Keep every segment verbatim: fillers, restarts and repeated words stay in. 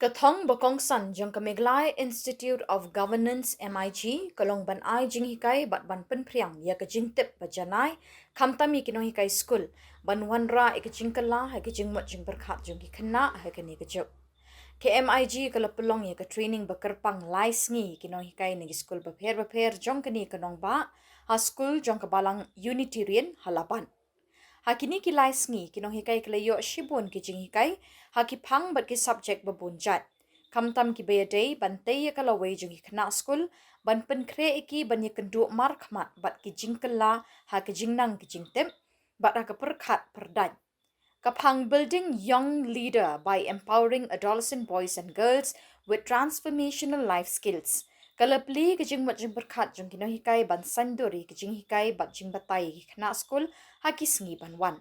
Ka thong ba kongsan jong ka Meghalaya Institute of Governance, M I G, ka long ban ai jinghikai bad ban pynphriang ïa ka jingtip ba janai, khamtam ïa ki nonghikai skul, ban wanrah ïa ka jingkylla ha ka jingmut jingpyrkhat jong ki khynnah ha kane ka juk. Ka M I G ka la pynlong ïa ka training ba kyrpang lai sngi ïa ki nonghikai na ki skul bapher bapher jong kane ka nongbah, ha skul jong ka Balang Unitarian ha Laban. Ha kine ki lai sngi, ki nonghikai ki la ïoh shibun ki jinghikai ha ki phang bad ki subject ba bun jait. Khamtam kiba ïadei ban tei ïa ka lawei jong ki khynnah skul, ban pynkhreh ïa ki ban ïakynduh markhmat bad ki jingkylla ha ka jingnang ki jingtip bad ha ka pyrkhat pyrdait. Ka phang Building Young Leader by Empowering Adolescent Boys and Girls with Transformational Life Skills ka la plie ka jingmut jingpyrkhat jong ki nonghikai ban saiñdur ïa ka jinghikai bad jingbatai ïa ki khynnah skul ha ki sngi ban wan.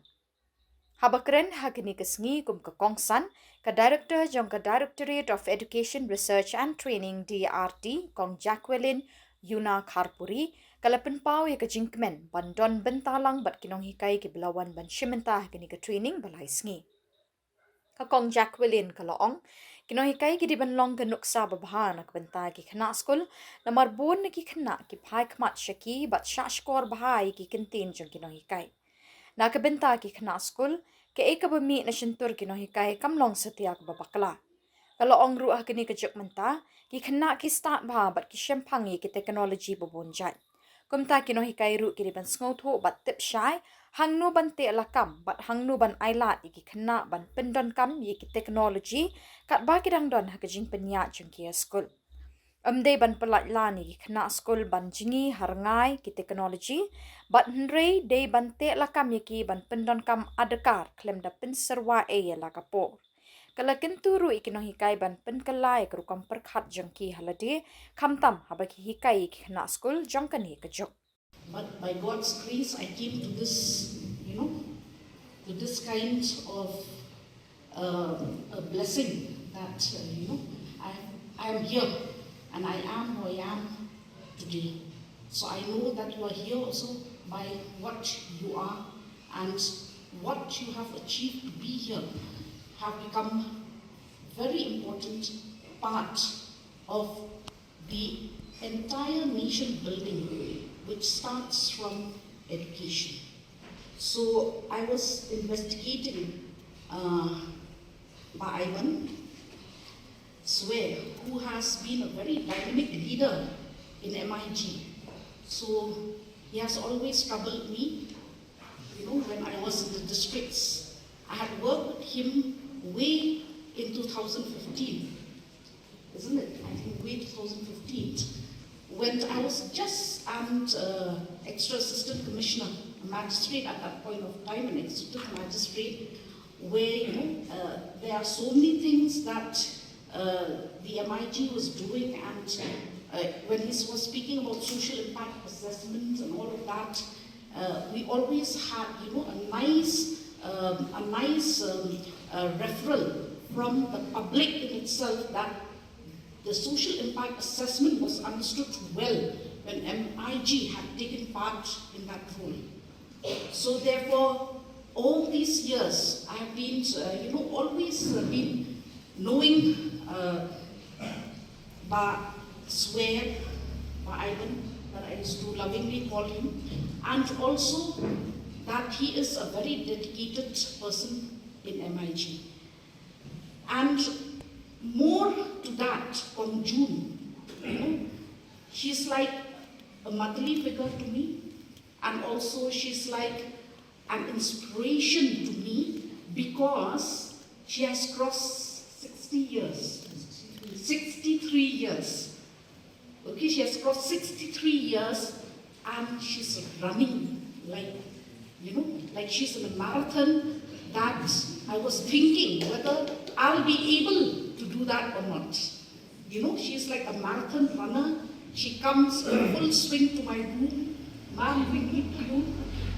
Haba kren ha kane ka sngi kum ka kongsan, ka Director jong ka Directorate of Education Research and Training, D R T, Kong Jacqueline Yuna Kharpuri, ka la pynpaw ïa ka jingkmen ban don bynta lang bad ki nonghikai kiba la wan ban shim bynta ha kane ka training ba lai sngi. Ka Kong Jacqueline ka la ong, ki nonghikai ki dei ban long ka nuksa babha na ka bynta ki khynnah skul, namar bun na ki khynnah ki phai khmat sha ki bad shah shkor bha ïa ki kyntien jong ki nonghikai. Na ka bynta ki khynnah skul, kaei kaba mih na shyntur ki nonghikai kam long satia kaba bakla. Ka la ong ruh ha kane ka juk mynta, ki khynnah ki stad bha bad ki shemphang ïa ki technology ba bun jait. Kumta ki nonghikai ruh ki dei ban sngewthuh bad tip shai hangno ban teh lakam bad hangno ban ailad ïa ki khynnah ban pyndonkam ïa ki technology katba ki dang don ha ka jingpynïaid jong ki ha skul. Ym dei ban pyllait lan ïa ki khynnah skul ban jngi ha rngai ki technology, bad hynrei dei ban teh lakam ïa ki ban pyndonkam adkar khlem da pynsyrwa ei ïa la ka por. Ka la kyntu ruh ïa ki nonghikai ban pynkylla ïa ka rukom pyrkhat jong ki ha lade, khamtam haba ki hikai ïa ki khynnah skul jong kane ka juk. But by God's grace, I came to this, you know, to this kind of uh, a blessing that, uh, you know, I, I am here and I am who I am today. So I know that you are here also by what you are and what you have achieved to be here have become very important part of the entire nation building, which starts from education. So I was investigating uh, Bah Ivan Swear, who has been a very dynamic leader in M I G. So he has always troubled me, you know, when I was in the districts. I had worked with him way in two thousand fifteen, isn't it? I think way two thousand fifteen, when I was just an uh, extra assistant commissioner, a magistrate at that point of time, an executive magistrate, where, you know, uh, there are so many things that uh, the M I G was doing, and uh, when he was speaking about social impact assessments and all of that, uh, we always had, you know, a nice, um, a nice um, uh, referral from the public in itself that the social impact assessment was understood well when M I G had taken part in that role. So therefore, all these years, I have been, uh, you know, always uh, been knowing uh, Bah Swear, Bah Ivan, that I used to lovingly call him, and also that he is a very dedicated person in M I G. And more to that, Kong June, you know, she's like a motherly figure to me, and also she's like an inspiration to me because she has crossed sixty years, sixty-three years. Okay, she has crossed sixty-three years and she's running like, you know, like she's in a marathon that I was thinking whether I'll be able to do that or not. You know, she's like a marathon runner. She comes in full swing to my room, "Ma'am, we need you."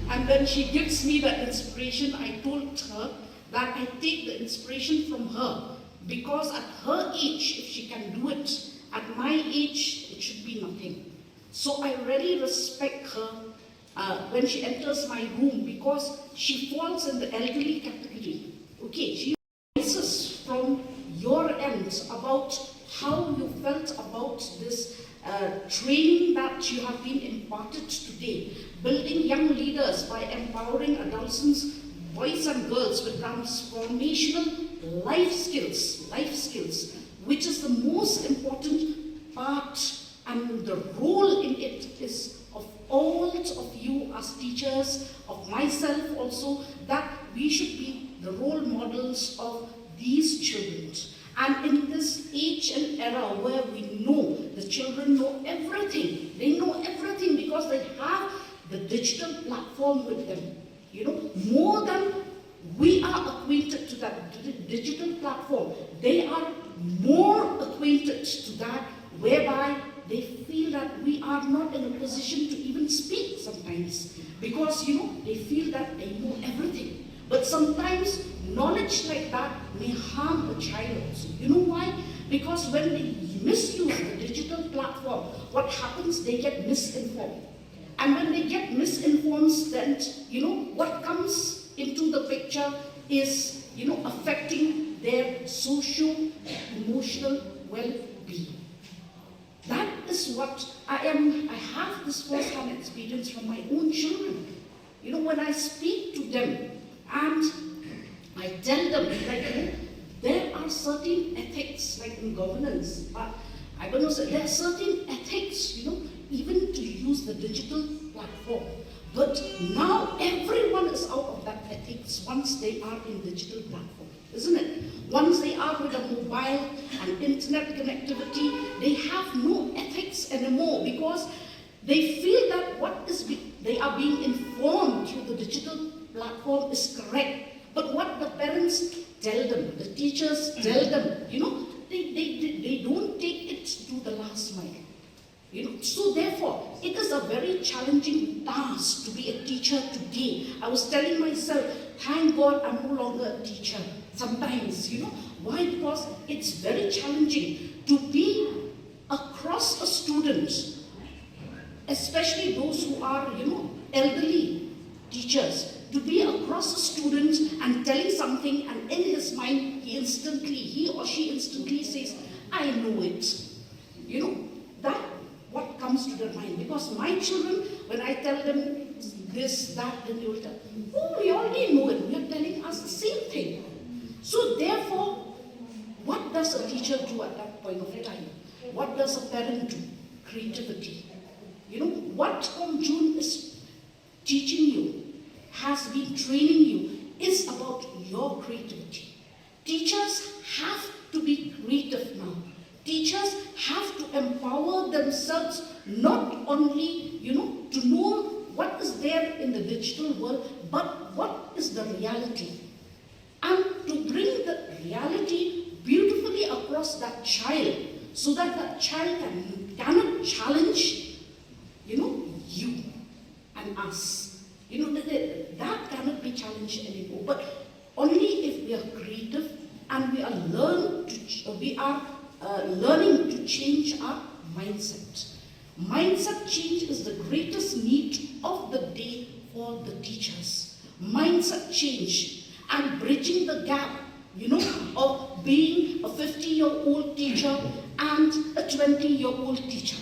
And then she gives me that inspiration. I told her that I take the inspiration from her because at her age, if she can do it, at my age, it should be nothing. So I really respect her uh, when she enters my room because she falls in the elderly category. Okay, she rises from your end about how you felt about this uh, training that you have been imparted today, building young leaders by empowering adolescents, boys and girls, with transformational life skills, life skills, which is the most important part, and the role in it is of all of you as teachers, of myself also, that we should be the role models of these children. And in this age and era where we know the children know everything, they know everything because they have the digital platform with them. You know, more than we are acquainted to that di- digital platform, they are more acquainted to that, whereby they feel that we are not in a position to even speak sometimes, because, you know, they feel that they know everything. But sometimes knowledge like that may harm a child also. You know why? Because when they misuse the digital platform, what happens? They get misinformed. And when they get misinformed, then, you know, what comes into the picture is, you know, affecting their socio-emotional well-being. That is what I am. I have this first-hand experience from my own children. You know, when I speak to them and I tell them, like, you know, there are certain ethics, like in governance, but I don't know, so there are certain ethics, you know, even to use the digital platform. But now everyone is out of that ethics once they are in digital platform, isn't it? Once they are with a mobile and internet connectivity, they have no ethics anymore, because they feel that what is be- they are being informed through the digital platform is correct. But what the parents tell them, the teachers tell them, you know, they, they, they, they don't take it to the last mile. You know, so therefore, it is a very challenging task to be a teacher today. I was telling myself, thank God I'm no longer a teacher. Sometimes, you know, why? Because it's very challenging to be across a student, especially those who are, you know, elderly teachers, to be across a student and telling something, and in his mind, he instantly, he or she instantly says, "I know it." You know, that what comes to their mind. Because my children, when I tell them this, that, then they will tell, "Oh, we already know it. You are telling us the same thing." So therefore, what does a teacher do at that point of time? What does a parent do? Creativity. You know, what Home June is teaching you, has been training you, is about your creativity. Teachers have to be creative now. Teachers have to empower themselves, not only, you know, to know what is there in the digital world, but what is the reality. And to bring the reality beautifully across that child, so that that child can, cannot challenge, you know, you and us. You know, that, that cannot be challenged anymore. But only if we are creative and we are learn to ch- we are uh, learning to change our mindset. Mindset change is the greatest need of the day for the teachers. Mindset change and bridging the gap, you know, of being a fifty year old teacher and a twenty year old teacher.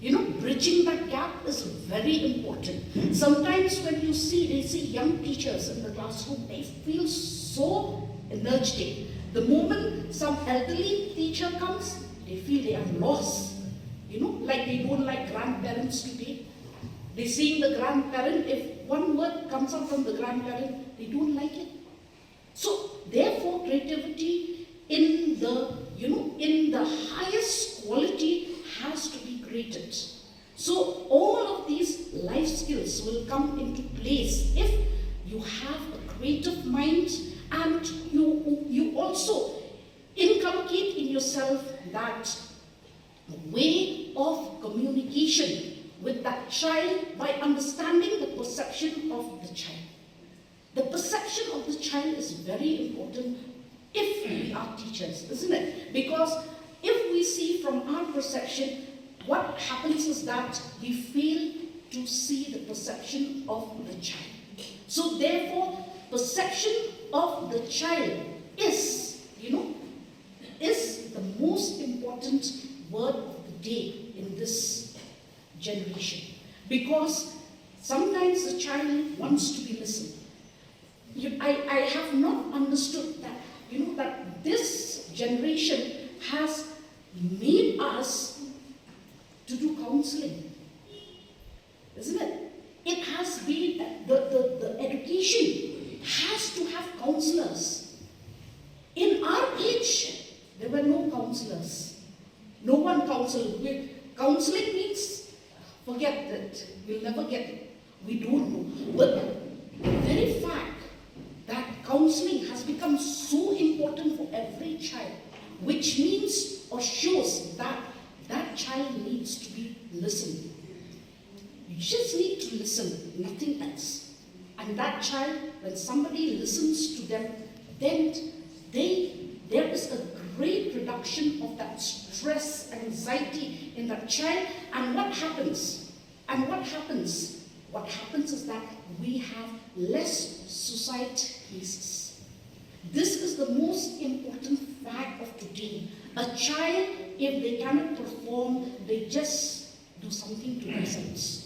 You know, bridging that gap is very important. Sometimes when you see, they see young teachers in the classroom, they feel so energetic. The moment some elderly teacher comes, they feel they are lost. You know, like they don't like grandparents to be. They seeing the grandparent, if one word comes out from the grandparent, they don't like it. So therefore, creativity in the, you know, in the highest quality has to be created. So all of these life skills will come into place if you have a creative mind and you you also inculcate in yourself that way of communication with that child by understanding the perception of the child. The perception of the child is very important if we are teachers, isn't it? Because if we see from our perception, what happens is that we fail to see the perception of the child. So therefore, perception of the child is, you know, is the most important word of the day in this generation, because sometimes the child wants to be listened. You, I, I have not understood that, you know, that this generation has made us to do counseling, isn't it? It has been the, the, the education has to have counselors. In our age, there were no counselors. No one counseled. We, counseling means forget that. We'll never get it. We don't know. But the very fact that counseling has become so important for every child, which means or shows that that child needs to be listened. You just need to listen, nothing else. And that child, when somebody listens to them, then they there is a great reduction of that stress and anxiety in that child. And what happens? And what happens? What happens is that we have less suicide cases. This is the most important fact of today. A child, if they cannot perform, they just do something to themselves.